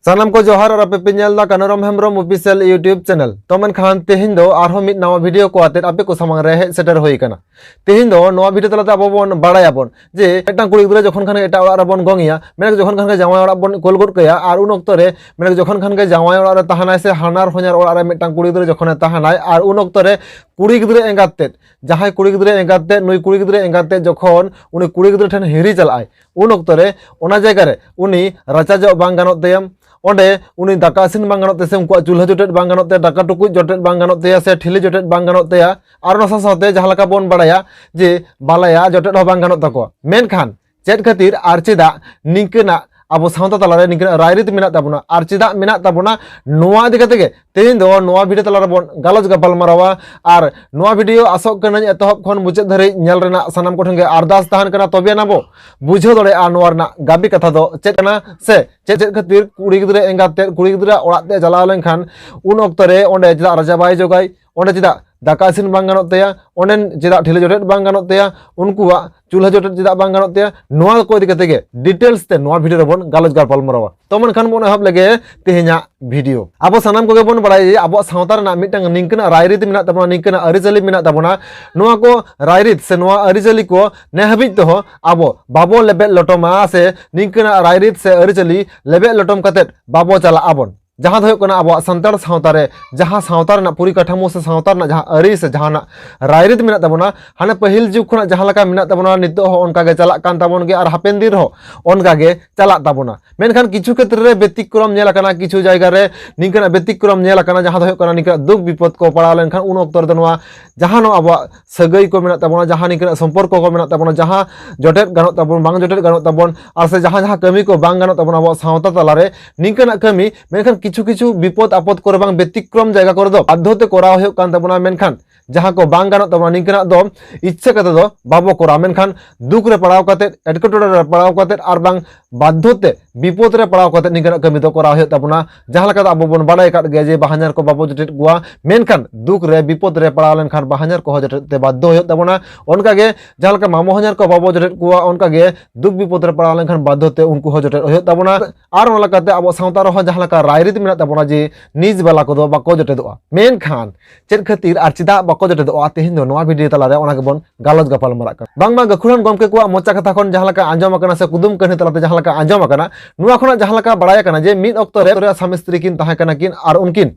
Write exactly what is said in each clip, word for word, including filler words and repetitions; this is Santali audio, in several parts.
ᱥᱟᱱᱟᱢ ᱠᱚ ᱡᱚᱦᱟᱨ ᱟᱨ ᱟᱯᱮ ᱯᱮ ᱧᱮᱞ ᱮᱫᱟ ᱠᱟᱱᱩᱨᱟᱢ ᱦᱮᱢᱵᱨᱚᱢ Official YouTube channel᱾ ᱛᱚ ᱢᱮᱱᱠᱷᱟᱱ ᱛᱮᱦᱮᱧ ᱫᱚ ᱟᱨᱦᱚᱸ ᱢᱤᱫ ᱱᱟᱣᱟ ᱵᱷᱤᱰᱤᱭᱳ ᱠᱚ ᱟᱛᱮᱫ ᱟᱯᱮ ᱠᱚ ᱥᱟᱢᱟᱝ ᱨᱮ ᱦᱮᱡ ᱥᱮᱴᱮᱨ ᱦᱩᱭ ᱟᱠᱟᱱᱟ᱾ ᱛᱮᱦᱮᱧ ᱫᱚ ᱱᱚᱣᱟ ᱵᱷᱤᱰᱤᱭᱳ ᱛᱟᱞᱟᱛᱮ ᱟᱵᱚ ᱵᱚᱱ ᱵᱟᱲᱟᱭᱟᱵᱚᱱ ᱡᱮ ᱢᱤᱫᱴᱟᱝ ᱠᱩᱲᱤ ᱜᱤᱫᱽᱨᱟᱹ ᱡᱚᱠᱷᱚᱱ ᱠᱷᱟᱱ ᱜᱮ ᱮᱴᱟᱜ ᱚᱲᱟᱜ ᱨᱮᱵᱚᱱ ᱜᱚᱝ ᱮᱭᱟ, ᱢᱮᱱ ᱡᱚᱠᱷᱚᱱ ᱠᱷᱟᱱ ᱜᱮ ᱡᱟᱶᱟᱭ ᱚᱲᱟᱜ ᱵᱚᱱ ᱠᱳᱞ ᱜᱚᱫ ᱠᱟᱭᱟ, ᱟᱨ ᱩᱱ ᱚᱠᱛᱚ ᱨᱮ ᱢᱮᱱ ᱡᱚᱠᱷᱚᱱ ᱠᱷᱟᱱ ᱜᱮ ᱡᱟᱶᱟᱭ ᱚᱲᱟᱜ ᱨᱮ ᱛᱟᱦᱮᱱᱟᱭ ᱥᱮ ᱦᱟᱱᱟᱨ ᱦᱚᱧᱦᱟᱨ ᱚᱲᱟᱜ ᱨᱮ ᱢᱤᱫᱴᱟᱝ ᱠᱩᱲᱤ ᱜᱤᱫᱽᱨᱟᱹ ᱡᱚᱠᱷᱚᱱᱮ ᱛᱟᱦᱮᱱᱟᱭ, ᱟᱨ ᱩᱱ ᱚᱠᱛᱚ ᱨᱮ ᱠᱩᱲᱤ ᱜᱤᱫᱽᱨᱟᱹ ᱮᱸᱜᱟᱛ ᱛᱮᱫ, ᱡᱟᱦᱟᱸᱭ ᱠᱩᱲᱤ ᱜᱤᱫᱽᱨᱟᱹ ᱮᱸᱜᱟᱛ ᱛᱮᱫ, ᱱᱩᱭ ᱠᱩᱲᱤ ᱜᱤᱫᱽᱨᱟᱹ ᱮᱸᱜᱟᱛ ᱛᱮᱫ ᱡᱚᱠᱷᱚᱱ ᱩᱱᱤ ᱠᱩᱲᱤ ᱜᱤᱫᱽᱨᱟᱹ ᱴᱷᱮᱱ ᱦᱤᱨᱤ ᱪᱟᱞᱟᱜᱼᱟᱭ, ᱩᱱ ᱚᱠᱛᱚ ᱨᱮ ᱚᱱᱟ ᱡᱟᱭᱜᱟ ᱨᱮ ᱩᱱᱤ ᱨᱟᱪᱟᱡᱚᱜ ᱵᱟᱝ ᱜᱟᱱᱚᱜ ᱛᱟᱭᱟ, ᱚᱸᱰᱮ ᱩᱱᱤ ᱫᱟᱠᱟ ᱤᱥᱤᱱ ᱵᱟᱝ ᱜᱟᱱᱚᱜ ᱛᱟᱭᱟ, ᱥᱮ ᱩᱱᱠᱩᱣᱟᱜ ᱪᱩᱞᱦᱟᱹ ᱡᱚᱴᱮᱫ ᱵᱟᱝ ᱜᱟᱱᱚᱜ ᱛᱟᱭᱟ, ᱫᱟᱠᱟ ᱴᱩᱠᱩᱡ ᱡᱚᱴᱮᱫ ᱵᱟᱝ ᱜᱟᱱᱚᱜ ᱛᱟᱭᱟ, ᱥᱮ ᱴᱷᱤᱞᱤ ᱡᱚᱴᱮᱫ ᱵᱟᱝ ᱜᱟᱱᱚᱜ ᱛᱟᱭᱟ᱾ ᱟᱨ ᱚᱱᱟ ᱥᱟᱶ ᱥᱟᱶᱛᱮ ᱡᱟᱦᱟᱸ ᱞᱮᱠᱟ ᱵᱚᱱ ᱵᱟᱲᱟᱭᱟ ᱡᱮ ᱵᱟᱞᱟᱭᱟ ᱡᱚᱴᱮᱫ ᱦᱚᱸ ᱵᱟᱝ ᱜᱟᱱᱚᱜ ᱛᱟᱠᱚᱣᱟ᱾ ᱢᱮᱱᱠᱷᱟᱱ ᱪᱮᱫ ᱠᱷᱟᱹᱛᱤᱨ ᱟᱨ ᱪᱮᱫᱟᱜ ᱱᱤᱝᱠᱟᱹᱱᱟᱜ ᱟᱵᱚ ᱥᱟᱶᱛᱟ ᱛᱟᱞᱟᱨᱮ ᱱᱤᱝᱠᱟᱹᱱᱟᱜ ᱨᱟᱭᱨᱤᱛ ᱢᱮᱱᱟᱜ ᱛᱟᱵᱚᱱᱟ ᱟᱨ ᱪᱮᱫᱟᱜ ᱢᱮᱱᱟᱜ ᱛᱟᱵᱚᱱᱟ, ᱱᱚᱣᱟ ᱤᱫᱤ ᱠᱟᱛᱮ ᱜᱮ ᱛᱮᱦᱮᱧ ᱫᱚ ᱱᱚᱣᱟ ᱵᱷᱤᱰᱤᱭᱳ ᱛᱟᱞᱟ ᱨᱮᱵᱚᱱ ᱜᱟᱞᱚᱪ ᱜᱟᱯᱟᱞ ᱢᱟᱨᱟᱣᱟ᱾ ᱟᱨ ᱱᱚᱣᱟ ᱵᱷᱤᱰᱤᱭᱳ ᱟᱥᱚᱜ ᱠᱟᱹᱱᱟᱹᱧ ᱮᱛᱚᱦᱚᱵ ᱠᱷᱚᱱ ᱢᱩᱪᱟᱹᱫ ᱫᱷᱟᱹᱨᱤᱡ ᱧᱮᱞ ᱨᱮᱱᱟᱜ ᱥᱟᱱᱟᱢ ᱠᱚᱴᱷᱮᱱ ᱜᱮ ᱟᱨᱫᱟᱥ ᱛᱟᱦᱮᱱ ᱠᱟᱱᱟ, ᱛᱚᱵᱮ ᱟᱱᱟ ᱵᱚ ᱵᱩᱡᱷᱟᱹᱣ ᱫᱟᱲᱮᱭᱟᱜᱼᱟ ᱱᱚᱣᱟ ᱨᱮᱱᱟᱜ ᱜᱟᱵᱮ ᱠᱟᱛᱷᱟ ᱫᱚ ᱪᱮᱫ ᱠᱟᱱᱟ, ᱥᱮ ᱪᱮᱫ ᱪᱮᱫ ᱠᱷᱟᱹᱛᱤᱨ ᱠᱩᱲᱤ ᱜᱤᱫᱽᱨᱟᱹ ᱮᱸᱜᱟᱛ ᱛᱮᱫ ᱠᱩᱲᱤ ᱜᱤᱫᱽᱨᱟᱹ ᱚᱲᱟᱜ ᱛᱮ ᱪᱟᱞᱟᱣ ᱞᱮᱱᱠᱷᱟᱱ ᱩᱱ ᱚᱠᱛᱚ ᱨᱮ ᱚᱸᱰᱮ ᱪᱮᱫᱟᱜ ᱨᱟᱡᱟ ᱵᱟᱭ ᱡᱚᱜᱟᱭ, ᱚᱸᱰᱮ ᱪᱮᱫᱟᱜ ᱫᱟᱠᱟ ᱤᱥᱤᱱ ᱵᱟᱝ ᱜᱟᱱᱚᱜ ᱛᱟᱭᱟ, ᱚᱸᱰᱮ ᱪᱮᱫᱟᱜ ᱴᱷᱤᱞᱤ ᱡᱚᱴᱮᱫ ᱵᱟᱝ ᱜᱟᱱᱚᱜ ᱛᱟᱭᱟ, ᱩᱱᱠᱩᱣᱟᱜ ᱪᱩᱞᱦᱟᱹ ᱡᱚᱴᱮᱫ ᱪᱮᱫᱟᱜ ᱵᱟᱝ ᱜᱟᱱᱚᱜ ᱛᱟᱭᱟ, ᱱᱚᱣᱟ ᱠᱚ ᱤᱫᱤ ᱠᱟᱛᱮ ᱜᱮ ᱰᱤᱴᱮᱞᱥ ᱛᱮ ᱱᱚᱣᱟ ᱵᱷᱤᱰᱤᱭᱳ ᱨᱮᱵᱚᱱ ᱜᱟᱞᱚᱪ ᱜᱟᱯᱟᱞ ᱢᱟᱨᱟᱣᱟ᱾ ᱛᱚ ᱢᱮᱱᱠᱷᱟᱱ ᱵᱚᱱ ᱮᱦᱚᱵ ᱞᱮᱜᱮ ᱛᱮᱦᱮᱧᱟᱜ ᱵᱷᱤᱰᱤᱭᱳ᱾ ᱟᱵᱚ ᱥᱟᱱᱟᱢ ᱠᱚᱜᱮ ᱵᱚᱱ ᱵᱟᱲᱟᱭᱟ ᱡᱮ ᱟᱵᱚᱣᱟᱜ ᱥᱟᱶᱛᱟ ᱨᱮᱱᱟᱜ ᱢᱤᱫᱴᱟᱝ ᱱᱤᱝᱠᱟᱹᱱᱟᱜ ᱨᱟᱭᱨᱤᱛ ᱢᱮᱱᱟᱜ ᱛᱟᱵᱚᱱᱟ, ᱱᱤᱝᱠᱟᱹᱱᱟᱜ ᱟᱹᱨᱤᱪᱟᱹᱞᱤ ᱢᱮᱱᱟᱜ ᱛᱟᱵᱚᱱᱟ, ᱱᱚᱣᱟ ᱠᱚ ᱨᱟᱭᱨᱤᱛ ᱥᱮ ᱱᱚᱣᱟ ᱟᱹᱨᱤᱪᱟᱹᱞᱤ ᱠᱚ ᱱᱮ ᱦᱟᱹᱵᱤᱡ ᱛᱮᱦᱚᱸ ᱟᱵᱚ ᱵᱟᱵᱚ ᱞᱮᱵᱮᱫ ᱞᱚᱴᱚᱢᱟ, ᱥᱮ ᱱᱤᱝᱠᱟᱹᱱᱟᱜ ᱨᱟᱭᱨᱤᱛ ᱥᱮ ᱟᱹᱨᱤᱪᱟᱹᱞᱤ ᱞᱮᱵᱮᱫ ᱞᱚᱴᱚᱢ ᱠᱟᱛᱮᱫ ᱵᱟᱵᱚ ᱪᱟᱞᱟᱜ ᱟᱵᱚᱱ᱾ ᱡᱟᱦᱟᱸ ᱫᱚ ᱦᱩᱭᱩᱜ ᱠᱟᱱᱟ ᱟᱵᱚᱣᱟᱜ ᱥᱟᱱᱛᱟᱲ ᱥᱟᱶᱛᱟ ᱨᱮ ᱡᱟᱦᱟᱸ ᱥᱟᱶᱛᱟ ᱨᱮᱱᱟᱜ ᱯᱚᱨᱤᱠᱟᱴᱷᱟᱢᱳ ᱥᱮ ᱥᱟᱶᱛᱟ ᱨᱮᱱᱟᱜ ᱡᱟᱦᱟᱸ ᱟᱹᱨᱤ ᱥᱮ ᱡᱟᱦᱟᱱᱟᱜ ᱨᱟᱭᱨᱤᱛ ᱢᱮᱱᱟᱜ ᱛᱟᱵᱚᱱᱟ, ᱦᱟᱱᱮ ᱯᱟᱹᱦᱤᱞ ᱡᱩᱜᱽ ᱠᱷᱚᱱᱟᱜ ᱡᱟᱦᱟᱸ ᱞᱮᱠᱟ ᱢᱮᱱᱟᱜ ᱛᱟᱵᱚᱱᱟ, ᱱᱤᱛᱚᱜ ᱦᱚᱸ ᱚᱱᱠᱟ ᱜᱮ ᱪᱟᱞᱟᱜ ᱠᱟᱱ ᱛᱟᱵᱚᱱ ᱜᱮᱭᱟ ᱟᱨ ᱦᱟᱯᱮᱱ ᱫᱤᱱ ᱨᱮᱦᱚᱸ ᱚᱱᱠᱟ ᱜᱮ ᱪᱟᱞᱟᱜ ᱛᱟᱵᱚᱱᱟ᱾ ᱢᱮᱱᱠᱷᱟᱱ ᱠᱤᱪᱷᱩ ᱠᱷᱮᱛᱨᱮ ᱨᱮ ᱵᱮᱛᱤᱠᱨᱚᱢ ᱧᱮᱞ ᱟᱠᱟᱱᱟ, ᱠᱤᱪᱷᱩ ᱡᱟᱭᱜᱟ ᱨᱮ ᱱᱤᱝᱠᱟᱹᱱᱟᱜ ᱵᱮᱛᱤᱠᱨᱚᱢ ᱧᱮᱞ ᱟᱠᱟᱱᱟ, ᱡᱟᱦᱟᱸ ᱫᱚ ᱦᱩᱭᱩᱜ ᱠᱟᱱᱟ ᱱᱤᱝᱠᱟᱹᱱᱟᱜ ᱫᱩᱠ ᱵᱤᱯᱚᱫ ᱠᱚ ᱯᱟᱲᱟᱣ ᱞᱮᱱᱠᱷᱟᱱ ᱩᱱ ᱚᱠᱛᱚ ᱨᱮᱫᱚ ᱱᱚᱣᱟ ᱡᱟᱦᱟᱸ ᱱᱚᱣᱟ ᱟᱵᱚᱣᱟᱜ ᱥᱟᱹᱜᱟᱹᱭ ᱠᱚ ᱢᱮᱱᱟᱜ ᱛᱟᱵᱚᱱᱟ, ᱡᱟᱦᱟᱸ ᱱᱤᱝᱠᱟᱹᱱᱟᱜ ᱥᱚᱢᱯᱚᱨᱠᱚ ᱠᱚ ᱢᱮᱱᱟᱜ ᱛᱟᱵᱚᱱᱟ, ᱡᱟᱦᱟᱸ ᱡᱚᱴᱮᱫ ᱜᱟᱱᱚᱜ ᱛᱟᱵᱚᱱ, ᱵᱟᱝ ᱡᱚᱴᱮᱫ ᱜᱟᱱᱚᱜ ᱛᱟᱵᱚᱱ, ᱟᱨ ᱥᱮ ᱡᱟᱦᱟᱸ ᱡᱟᱦᱟᱸ ᱠᱟᱹᱢᱤ ᱠᱚ ᱵᱟᱝ ᱜᱟᱱᱚᱜ ᱛᱟᱵᱚᱱᱟ ᱟᱵᱚᱣᱟᱜ ᱥᱟᱶᱛᱟ ᱛᱟᱞᱟᱨᱮ, ᱱᱤᱝᱠᱟᱹᱱᱟᱜ ᱠᱟᱹᱢᱤ, ᱢᱮᱱᱠᱷᱟᱱ ᱠᱤᱪᱷᱩ ᱠᱤᱪᱷᱩ ᱵᱤᱯᱚᱫ ᱟᱯᱚᱫ ᱠᱚᱨᱮ ᱵᱟᱝ ᱵᱮᱛᱤᱠᱨᱚᱢ ᱡᱟᱭᱜᱟ ᱠᱚᱨᱮ ᱫᱚ ᱵᱟᱫᱽᱫᱷᱚ ᱛᱮ ᱠᱚᱨᱟᱣ ᱦᱩᱭᱩᱜ ᱠᱟᱱ ᱛᱟᱵᱚᱱᱟ᱾ ᱢᱮᱱᱠᱷᱟᱱ ᱡᱟᱦᱟᱸ ᱠᱚ ᱵᱟᱝ ᱜᱟᱱᱚᱜ ᱛᱟᱵᱚᱱᱟ ᱱᱤᱝᱠᱟᱹᱱᱟᱜ ᱫᱚ ᱤᱪᱪᱷᱟᱹ ᱠᱟᱛᱮ ᱫᱚ ᱵᱟᱵᱚ ᱠᱚᱨᱟᱣᱟ, ᱢᱮᱱᱠᱷᱟᱱ ᱫᱩᱠ ᱨᱮ ᱯᱟᱲᱟᱣ ᱠᱟᱛᱮ, ᱮᱴᱠᱮᱴᱚᱬᱮ ᱨᱮ ᱯᱟᱲᱟᱣ ᱠᱟᱛᱮ ᱟᱨ ᱵᱟᱝ ᱵᱟᱫᱽᱫᱷᱚ ᱛᱮ ᱵᱤᱯᱚᱫ ᱨᱮ ᱯᱟᱲᱟᱣ ᱠᱟᱛᱮ ᱱᱤᱝᱠᱟᱹᱱᱟᱜ ᱠᱟᱹᱢᱤ ᱫᱚ ᱠᱚᱨᱟᱣ ᱦᱩᱭᱩᱜ ᱛᱟᱵᱚᱱᱟ᱾ ᱡᱟᱦᱟᱸ ᱞᱮᱠᱟ ᱫᱚ ᱟᱵᱚ ᱵᱚᱱ ᱵᱟᱰᱟᱭ ᱟᱠᱟᱫ ᱜᱮᱭᱟ ᱡᱮ ᱵᱟᱦᱧᱟᱨ ᱠᱚ ᱵᱟᱵᱚ ᱡᱚᱴᱮᱫ ᱠᱚᱣᱟ, ᱢᱮᱱᱠᱷᱟᱱ ᱫᱩᱠ ᱨᱮ ᱵᱤᱯᱚᱫ ᱨᱮ ᱯᱟᱲᱟᱣ ᱞᱮᱱᱠᱷᱟᱱ ᱵᱟᱦᱧᱟᱨ ᱠᱚᱦᱚᱸ ᱡᱚᱴᱮᱫ ᱛᱮ ᱵᱟᱫᱽᱫᱷᱚ ᱦᱩᱭᱩᱜ ᱛᱟᱵᱚᱱᱟ᱾ ᱚᱱᱠᱟᱜᱮ ᱡᱟᱦᱟᱸ ᱞᱮᱠᱟ ᱢᱟᱢᱚ ᱦᱚᱧᱦᱟᱨ ᱠᱚ ᱵᱟᱵᱚ ᱡᱚᱴᱮᱫ ᱠᱚᱣᱟ, ᱚᱱᱠᱟᱜᱮ ᱫᱩᱠ ᱵᱤᱯᱚᱫ ᱨᱮ ᱯᱟᱲᱟᱣ ᱞᱮᱱᱠᱷᱟᱱ ᱵᱟᱫᱽᱫᱷᱚ ᱛᱮ ᱩᱱᱠᱩ ᱦᱚᱸ ᱡᱚᱴᱮᱫ ᱦᱩᱭᱩᱜ ᱛᱟᱵᱚᱱᱟ᱾ ᱟᱨ ᱚᱱᱟ ᱞᱮᱠᱟᱛᱮ ᱟᱵᱚ ᱥᱟᱶᱛᱟ ᱨᱮᱦᱚᱸ ᱡᱟᱦᱟᱸ ᱞᱮᱠᱟ ᱨᱟᱭᱨᱤᱛ ᱢᱮᱱᱟᱜ ᱛᱟᱵᱚᱱᱟ ᱡᱮ ᱱᱤᱡ ᱵᱟᱞᱟ ᱠᱚᱫᱚ ᱵᱟᱠᱚ ᱡᱚᱴᱮᱫᱚᱜᱼᱟ, ᱢᱮᱱᱠᱷᱟᱱ ᱪᱮᱫ ᱠᱷᱟᱹᱛᱤᱨ ᱟᱨ ᱪᱮᱫᱟᱜ ᱵᱟᱠᱚ ᱡᱚᱴᱮᱫᱚᱜᱼᱟ, ᱛᱮᱦᱮᱧ ᱫᱚ ᱱᱚᱣᱟ ᱵᱷᱤᱰᱤᱭᱳ ᱛᱟᱞᱟᱨᱮ ᱚᱱᱟ ᱜᱮᱵᱚᱱ ᱜᱟᱞᱚᱪ ᱜᱟᱯᱟᱞ ᱢᱟᱨᱟᱜ ᱠᱟᱱᱟ᱾ ᱵᱟᱝᱢᱟ ᱜᱟᱹᱠᱷᱩᱲᱟᱱ ᱜᱚᱢᱠᱮ ᱠᱚᱣᱟᱜ ᱢᱚᱪᱟ ᱠᱟᱛᱷᱟ ᱠᱷᱚᱱ ᱡᱟᱦᱟᱸ ᱞᱮᱠᱟ ᱟᱸᱡᱚᱢ ᱟᱠᱟᱱᱟ ᱥᱮ ᱠᱩᱫᱩᱢ ᱠᱟᱹᱦᱱᱤ ᱛᱟᱞᱟᱛᱮ ᱡᱟᱦᱟᱸ ᱞᱮᱠᱟ ᱟᱸᱡᱚᱢ ᱟᱠᱟᱱᱟ, ᱱᱚᱣᱟ ᱠᱷᱚᱱᱟᱜ ᱡᱟᱦᱟᱸ ᱞᱮᱠᱟ ᱵᱟᱲᱟᱭ ᱟᱠᱟᱱᱟ ᱡᱮ ᱢᱤᱫ ᱚᱠᱛᱚ ᱨᱮ ᱥᱟᱢᱤ ᱥᱛᱨᱤ ᱠᱤᱱ ᱛᱟᱦᱮᱸ ᱠᱟᱱᱟ ᱠᱤᱱ ᱟᱨ ᱩᱱᱠᱤᱱ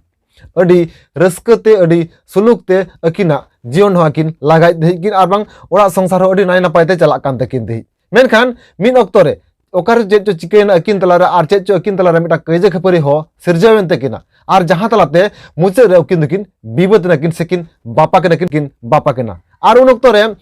ᱟᱹᱰᱤ ᱨᱟᱹᱥᱠᱟᱹ ᱛᱮ, ᱟᱹᱰᱤ ᱥᱩᱞᱩᱠ ᱛᱮ ᱟᱹᱠᱤᱱᱟᱜ ᱡᱤᱭᱚᱱ ᱦᱚᱸ ᱟᱹᱠᱤᱱ ᱞᱟᱜᱟᱭ ᱛᱟᱦᱮᱸᱫ ᱠᱤᱱ ᱟᱨ ᱵᱟᱝ ᱚᱲᱟᱜ ᱥᱚᱝᱥᱟᱨ ᱦᱚᱸ ᱟᱹᱰᱤ ᱱᱟᱭ ᱱᱟᱯᱟᱭ ᱛᱮ ᱪᱟᱞᱟᱜ ᱠᱟᱱ ᱛᱟᱹᱠᱤᱱ ᱛᱟᱦᱮᱸᱫ᱾ ᱢᱮᱱᱠᱷᱟᱱ ᱢᱤᱫ ᱚᱠᱛᱚ ᱨᱮ ᱚᱠᱟᱨᱮ ᱪᱮᱫ ᱪᱚ ᱪᱤᱠᱟᱹᱭᱮᱱᱟ ᱟᱹᱠᱤᱱ ᱛᱟᱞᱟᱨᱮ ᱟᱨ ᱪᱮᱫ ᱪᱚ ᱟᱹᱠᱤᱱ ᱛᱟᱞᱟᱨᱮ ᱢᱤᱫᱴᱟᱝ ᱠᱟᱹᱭᱡᱟᱹ ᱠᱷᱟᱹᱯᱟᱹᱨᱤ ᱦᱚᱸ ᱥᱤᱨᱡᱟᱹᱣᱮᱱ ᱛᱟᱹᱠᱤᱱᱟ᱾ ᱟᱨ ᱡᱟᱦᱟᱸ ᱛᱟᱞᱟᱛᱮ ᱢᱩᱪᱟᱹᱫ ᱨᱮ ᱩᱱᱠᱤᱱ ᱫᱚᱠᱤᱱ ᱵᱤᱵᱟᱹᱫ ᱮᱱᱟᱠᱤᱱ ᱥᱮᱠᱤᱱ ᱵᱟᱯᱟ ᱠᱮᱫᱟᱠᱤᱱ, ᱠᱤᱱ ᱵᱟᱯᱟ ᱠᱮᱱᱟ᱾ ᱟᱨ ᱩᱱ ᱚᱠᱛᱚ ᱨᱮ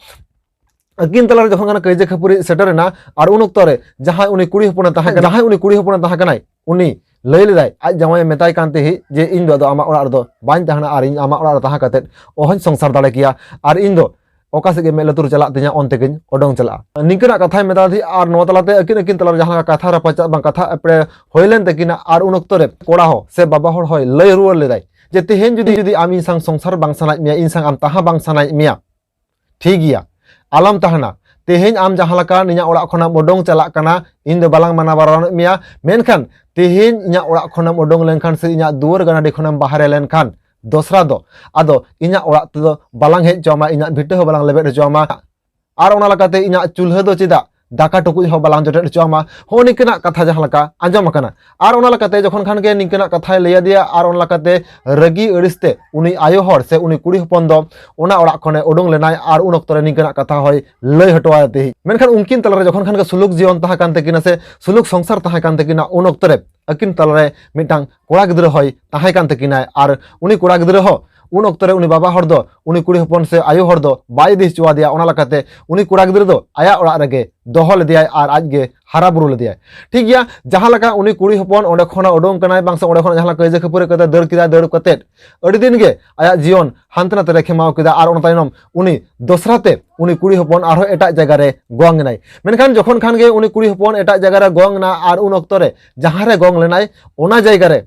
ᱟᱹᱠᱤᱱ ᱛᱟᱞᱟᱨᱮ ᱡᱚᱠᱷᱚᱱ ᱠᱟᱱᱟ ᱠᱟᱹᱭᱡᱟᱹ ᱠᱷᱟᱹᱯᱟᱹᱨᱤ ᱥᱮᱴᱮᱨ ᱮᱱᱟ, ᱟᱨ ᱩᱱ ᱚᱠᱛᱚ ᱨᱮ ᱡᱟᱦᱟᱸᱭ ᱩᱱᱤ ᱠᱩᱲᱤ ᱦᱚᱯᱚᱱᱮ ᱛᱟᱦᱮᱸ ᱠᱟᱱᱟ, ᱡᱟᱦᱟᱸᱭ ᱩᱱᱤ ᱠᱩᱲᱤ ᱦᱚᱯᱚᱱᱮ ᱛᱟᱦᱮᱸ ᱠᱟᱱᱟᱭ, ᱩᱱᱤ ᱞᱟᱹᱭ ᱞᱮᱫᱟᱭ, ᱟᱡ ᱡᱟᱶᱟᱭᱮ ᱢᱮᱛᱟᱭ ᱠᱟᱱ ᱛᱟᱦᱮᱸᱫ ᱡᱮ ᱤᱧ ᱫᱚ ᱟᱫᱚ ᱟᱢᱟᱜ ᱚᱲᱟᱜ ᱨᱮᱫᱚ ᱵᱟᱹᱧ ᱛᱟᱦᱮᱱᱟ ᱟᱨ ᱤᱧ ᱟᱢᱟᱜ ᱚᱲᱟᱜ ᱨᱮ ᱛᱟᱦᱮᱸ ᱠᱟᱛᱮᱫ ᱚᱦᱚᱧ ᱥᱚᱝᱥᱟᱨ ᱫᱟᱲᱮ ᱠᱮᱭᱟ ᱟᱨ ᱤᱧ ᱫᱚ ᱚᱠᱟ ᱥᱮᱫ ᱜᱮ ᱢᱮᱫ ᱞᱩᱛᱩᱨ ᱪᱟᱞᱟᱜ ᱛᱤᱧᱟ ᱚᱱᱛᱮ ᱜᱤᱧ ᱚᱰᱚᱝ ᱪᱟᱞᱟᱜᱼᱟ᱾ ᱱᱤᱝᱠᱟᱹᱱᱟᱜ ᱠᱟᱛᱷᱟᱭ ᱢᱮᱛᱟ ᱫᱮᱭᱟ ᱟᱨ ᱱᱚᱣᱟ ᱛᱟᱞᱟᱛᱮ ᱟᱹᱠᱤᱱ ᱟᱹᱠᱤᱱ ᱛᱟᱞᱟᱨᱮ ᱡᱟᱦᱟᱸ ᱞᱮᱠᱟ ᱠᱟᱛᱷᱟ ᱨᱟᱯᱟᱪᱟᱜ ᱵᱟᱝ ᱠᱟᱛᱷᱟ ᱮᱯᱲᱮ ᱦᱩᱭ ᱞᱮᱱ ᱛᱟᱹᱠᱤᱱᱟ ᱟᱨ ᱩᱱ ᱚᱠᱛᱚ ᱨᱮ ᱠᱚᱲᱟ ᱦᱚᱸ ᱥᱮ ᱵᱟᱵᱟ ᱦᱚᱲ ᱦᱚᱸᱭ ᱞᱟᱹᱭ ᱨᱩᱣᱟᱹᱲ ᱞᱮᱫᱟᱭ ᱡᱮ ᱛᱮᱦᱮᱧ ᱡᱩᱫᱤ, ᱡᱩᱫᱤ ᱟᱢ ᱤᱧ ᱥᱟᱝ ᱥᱚᱝᱥᱟᱨ ᱵᱟᱝ ᱥᱟᱱᱟᱭᱮᱫ ᱢᱮᱭᱟ, ᱤᱧ ᱥᱟᱝ ᱟᱢ ᱛᱟᱦᱮᱸ ᱵᱟᱝ ᱥᱟᱱᱟᱭᱮᱫ ᱢᱮᱭᱟ, ᱴᱷᱤᱠ ᱜᱮᱭᱟ, ᱟᱞᱚᱢ ᱛᱟᱦᱮᱱᱟ᱾ ᱛᱮᱦᱮᱧ ᱟᱢ ᱡᱟᱦᱟᱸ ᱞᱮᱠᱟ ᱤᱧᱟᱹᱜ ᱚᱲᱟᱜ ᱠᱷᱚᱱᱟᱢ ᱩᱰᱩᱝ ᱪᱟᱞᱟᱜ ᱠᱟᱱᱟ, ᱤᱧ ᱫᱚ ᱵᱟᱞᱟᱝ ᱢᱟᱱᱟ ᱵᱟᱨᱚᱱᱮᱫ ᱢᱮᱭᱟ, ᱢᱮᱱᱠᱷᱟᱱ ᱛᱮᱦᱮᱧ ᱤᱧᱟᱹᱜ ᱚᱲᱟᱜ ᱠᱷᱚᱱᱮᱢ ᱩᱰᱩᱝ ᱞᱮᱱᱠᱷᱟᱱ ᱥᱮ ᱤᱧᱟᱹᱜ ᱫᱩᱣᱟᱹᱨ ᱜᱟᱱᱟᱰᱤ ᱠᱷᱚᱱᱮᱢ ᱵᱟᱦᱨᱮ ᱞᱮᱱᱠᱷᱟᱱ ᱫᱚᱥᱨᱟ ᱫᱚ ᱟᱫᱚ ᱤᱧᱟᱹᱜ ᱚᱲᱟᱜ ᱛᱮᱫᱚ ᱵᱟᱞᱟᱝ ᱦᱮᱡ ᱦᱚᱪᱚᱣᱟᱢᱟ, ᱤᱧᱟᱹᱜ ᱵᱷᱤᱴᱟᱹ ᱦᱚᱸ ᱵᱟᱞᱟᱝ ᱞᱮᱵᱮᱫ ᱦᱚᱪᱚᱣᱟᱢᱟ᱾ ᱟᱨ ᱚᱱᱟ ᱞᱮᱠᱟᱛᱮ ᱤᱧᱟᱹᱜ ᱪᱩᱞᱦᱟᱹ ᱫᱚ ᱪᱮᱫᱟᱜ ᱫᱟᱠᱟ ᱴᱩᱠᱩᱡ ᱦᱚᱸ ᱵᱟᱞᱟᱝ ᱡᱚᱴᱮᱫ ᱦᱚᱪᱚᱣᱟᱢᱟ᱾ ᱦᱚᱸ ᱱᱤᱝᱠᱟᱹᱱᱟᱜ ᱠᱟᱛᱷᱟ ᱡᱟᱦᱟᱸ ᱞᱮᱠᱟ ᱟᱸᱡᱚᱢ ᱟᱠᱟᱱᱟ᱾ ᱟᱨ ᱚᱱᱟ ᱞᱮᱠᱟᱛᱮ ᱡᱚᱠᱷᱚᱱ ᱠᱷᱟᱱ ᱜᱮ ᱱᱤᱝᱠᱟᱹᱱᱟᱜ ᱠᱟᱛᱷᱟᱭ ᱞᱟᱹᱭ ᱟᱫᱮᱭᱟ ᱟᱨ ᱚᱱᱟ ᱞᱮᱠᱟᱛᱮ ᱨᱟᱹᱜᱤ ᱟᱹᱲᱤᱥ ᱛᱮ ᱩᱱᱤ ᱟᱭᱳ ᱦᱚᱲ ᱥᱮ ᱩᱱᱤ ᱠᱩᱲᱤ ᱦᱚᱯᱚᱱ ᱫᱚ ᱚᱱᱟ ᱚᱲᱟᱜ ᱠᱷᱚᱱᱮ ᱩᱰᱩᱝ ᱞᱮᱱᱟᱭ ᱟᱨ ᱩᱱ ᱚᱠᱛᱚ ᱨᱮ ᱱᱤᱝᱠᱟᱹᱱᱟᱜ ᱠᱟᱛᱷᱟ ᱦᱚᱸᱭ ᱞᱟᱹᱭ ᱦᱚᱴᱚ ᱟᱫᱮ ᱛᱟᱦᱮᱸᱫ᱾ ᱢᱮᱱᱠᱷᱟᱱ ᱩᱱᱠᱤᱱ ᱛᱟᱞᱟᱨᱮ ᱡᱚᱠᱷᱚᱱ ᱠᱷᱟᱱ ᱜᱮ ᱥᱩᱞᱩᱠ ᱡᱤᱭᱚᱱ ᱛᱟᱦᱮᱸ ᱠᱟᱱ ᱛᱟᱹᱠᱤᱱᱟ ᱥᱮ ᱥᱩᱞᱩᱠ ᱥᱚᱝᱥᱟᱨ ᱛᱟᱦᱮᱸ ᱠᱟᱱ ᱛᱟᱹᱠᱤᱱᱟ, ᱩᱱ ᱚᱠᱛᱚ ᱨᱮ ᱟᱹᱠᱤᱱ ᱛᱟᱞᱟᱨᱮ ᱢᱤᱫᱴᱟᱝ ᱠᱚᱲᱟ ᱜᱤᱫᱽᱨᱟᱹ ᱦᱚᱸᱭ ᱛᱟᱦᱮᱸ ᱠᱟᱱ ᱛᱟᱹᱠᱤᱱᱟᱭ ᱟᱨ ᱩᱱᱤ ᱠᱚᱲᱟ ᱜᱤᱫᱽᱨᱟᱹ ᱦᱚᱸ ᱩᱱ ᱚᱠᱛᱚ ᱨᱮ ᱩᱱᱤ ᱵᱟᱵᱟ ᱦᱚᱲ ᱫᱚ ᱩᱱᱤ ᱠᱩᱲᱤ ᱦᱚᱯᱚᱱ ᱥᱮ ᱟᱭᱳ ᱦᱚᱲ ᱫᱚ ᱵᱟᱭ ᱤᱫᱤ ᱦᱚᱪᱚ ᱟᱫᱮᱭᱟ᱾ ᱚᱱᱟ ᱞᱮᱠᱟᱛᱮ ᱩᱱᱤ ᱠᱚᱲᱟ ᱜᱤᱫᱽᱨᱟᱹ ᱫᱚ ᱟᱭᱟᱜ ᱚᱲᱟᱜ ᱨᱮᱜᱮ ᱫᱚᱦᱚ ᱞᱮᱫᱮᱭᱟᱭ ᱟᱨ ᱟᱡ ᱜᱮ ᱦᱟᱨᱟ ᱵᱩᱨᱩ ᱞᱮᱫᱮᱭᱟᱭ᱾ ᱴᱷᱤᱠ ᱜᱮᱭᱟ, ᱡᱟᱦᱟᱸ ᱞᱮᱠᱟ ᱩᱱᱤ ᱠᱩᱲᱤ ᱦᱚᱯᱚᱱ ᱚᱸᱰᱮ ᱠᱷᱚᱱᱟᱜ ᱩᱰᱩᱝ ᱠᱟᱱᱟᱭ, ᱵᱟᱝ ᱥᱮ ᱚᱸᱰᱮ ᱠᱷᱚᱱᱟᱜ ᱡᱟᱦᱟᱸ ᱞᱮᱠᱟ ᱠᱟᱹᱭᱡᱟᱹ ᱠᱷᱟᱹᱯᱟᱹᱨᱤ ᱠᱟᱛᱮ ᱫᱟᱹᱲ ᱠᱮᱫᱟᱭ, ᱫᱟᱹᱲ ᱠᱟᱛᱮ ᱟᱹᱰᱤ ᱫᱤᱱ ᱜᱮ ᱟᱭᱟᱜ ᱡᱤᱭᱚᱱ ᱦᱟᱱᱛᱮ ᱱᱟᱛᱮ ᱨᱮ ᱠᱷᱮᱢᱟᱣ ᱠᱮᱫᱟ᱾ ᱟᱨ ᱚᱱᱟ ᱛᱟᱭᱱᱚᱢ ᱩᱱᱤ ᱫᱚᱥᱨᱟ ᱛᱮ ᱩᱱᱤ ᱠᱩᱲᱤ ᱦᱚᱯᱚᱱ ᱟᱨᱦᱚᱸ ᱮᱴᱟᱜ ᱡᱟᱭᱜᱟ ᱨᱮ ᱜᱚᱝ ᱮᱱᱟᱭ᱾ ᱢᱮᱱᱠᱷᱟᱱ ᱡᱚᱠᱷᱚᱱ ᱠᱷᱟᱱ ᱜᱮ ᱩᱱᱤ ᱠᱩᱲᱤ ᱦᱚᱯᱚᱱ ᱮᱴᱟᱜ ᱡᱟᱭᱜᱟ ᱨᱮ ᱜᱚᱝ ᱮᱱᱟ ᱟᱨ ᱩᱱ ᱚᱠᱛᱚ ᱨᱮ ᱡᱟᱦᱟᱸ ᱨᱮ ᱜᱚᱝ ᱞᱮᱱᱟᱭ, ᱚᱱᱟ ᱡᱟᱭᱜᱟ ᱨᱮ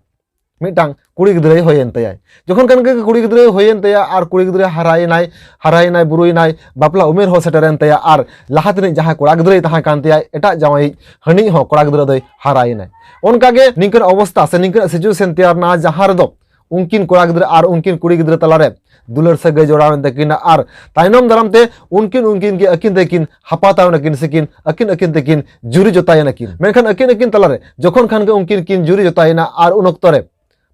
ᱢᱤᱫᱴᱟᱝ ᱠᱩᱲᱤ ᱜᱤᱫᱽᱨᱟᱹᱭ ᱦᱩᱭᱮᱱ ᱛᱟᱭᱟᱭ᱾ ᱡᱚᱠᱷᱚᱱ ᱠᱷᱟᱱ ᱜᱮ ᱠᱩᱲᱤ ᱜᱤᱫᱽᱨᱟᱹᱭ ᱦᱩᱭᱮᱱ ᱛᱟᱭᱟ ᱟᱨ ᱠᱩᱲᱤ ᱜᱤᱫᱽᱨᱟᱹ ᱦᱟᱨᱟᱭᱮᱱᱟᱭ, ᱦᱟᱨᱟᱭᱮᱱᱟᱭ, ᱵᱩᱨᱩᱭᱮᱱᱟᱭ, ᱵᱟᱯᱞᱟ ᱩᱢᱮᱨ ᱦᱚᱸ ᱥᱮᱴᱮᱨᱮᱱ ᱛᱟᱭᱟ, ᱟᱨ ᱞᱟᱦᱟ ᱛᱮᱱᱤᱡ ᱡᱟᱦᱟᱸᱭ ᱠᱚᱲᱟ ᱜᱤᱫᱽᱨᱟᱹᱭ ᱛᱟᱦᱮᱸ ᱠᱟᱱ ᱛᱟᱭᱟ, ᱮᱴᱟᱜ ᱡᱟᱶᱟᱭᱤᱡ, ᱦᱟᱹᱱᱤᱡ ᱦᱚᱸ ᱠᱚᱲᱟ ᱜᱤᱫᱽᱨᱟᱹ ᱫᱚᱭ ᱦᱟᱨᱟᱭᱮᱱᱟᱭ᱾ ᱚᱱᱠᱟ ᱜᱮ ᱱᱤᱝᱠᱟᱹᱱ ᱚᱵᱚᱥᱛᱟ ᱥᱮ ᱱᱤᱝᱠᱟᱹᱱ situation ᱛᱮᱭᱟᱨ ᱮᱱᱟ, ᱡᱟᱦᱟᱸ ᱨᱮᱫᱚ ᱩᱱᱠᱤᱱ ᱠᱚᱲᱟ ᱜᱤᱫᱽᱨᱟᱹ ᱟᱨ ᱩᱱᱠᱤᱱ ᱠᱩᱲᱤ ᱜᱤᱫᱽᱨᱟᱹ ᱛᱟᱞᱟᱨᱮ ᱫᱩᱞᱟᱹᱲ ᱥᱟᱹᱜᱟᱹᱭ ᱡᱚᱲᱟᱣᱮᱱ ᱛᱟᱹᱠᱤᱱᱟ ᱟᱨ ᱛᱟᱭᱱᱚᱢ ᱫᱟᱨᱟᱢ ᱛᱮ ᱩᱱᱠᱤᱱ, ᱩᱱᱠᱤᱱ ᱜᱮ ᱟᱹᱠᱤᱱ ᱛᱮᱠᱤᱱ ᱦᱟᱯᱟᱛᱟᱣ ᱮᱱᱟᱠᱤᱱ ᱥᱮᱠᱤᱱ ᱟᱹᱠᱤᱱ ᱟᱹᱠᱤᱱ ᱛᱮᱠᱤᱱ ᱡᱩᱨᱤ ᱡᱚᱛᱟᱭᱮᱱᱟᱠᱤᱱ᱾ ᱢᱮᱱᱠᱷᱟᱱ ᱟᱹᱠᱤᱱ ᱟᱹᱠᱤᱱ ᱛᱟᱞᱟᱨᱮ ᱡᱚᱠᱷᱚᱱ ᱠᱷᱟᱱ ᱜᱮ ᱩᱱᱠᱤᱱ ᱠᱤᱱ ᱡᱩᱨᱤ ᱡᱚᱛᱟᱭᱮᱱᱟ ᱟᱨ ᱩᱱ ᱚᱠᱛᱚ ᱨᱮ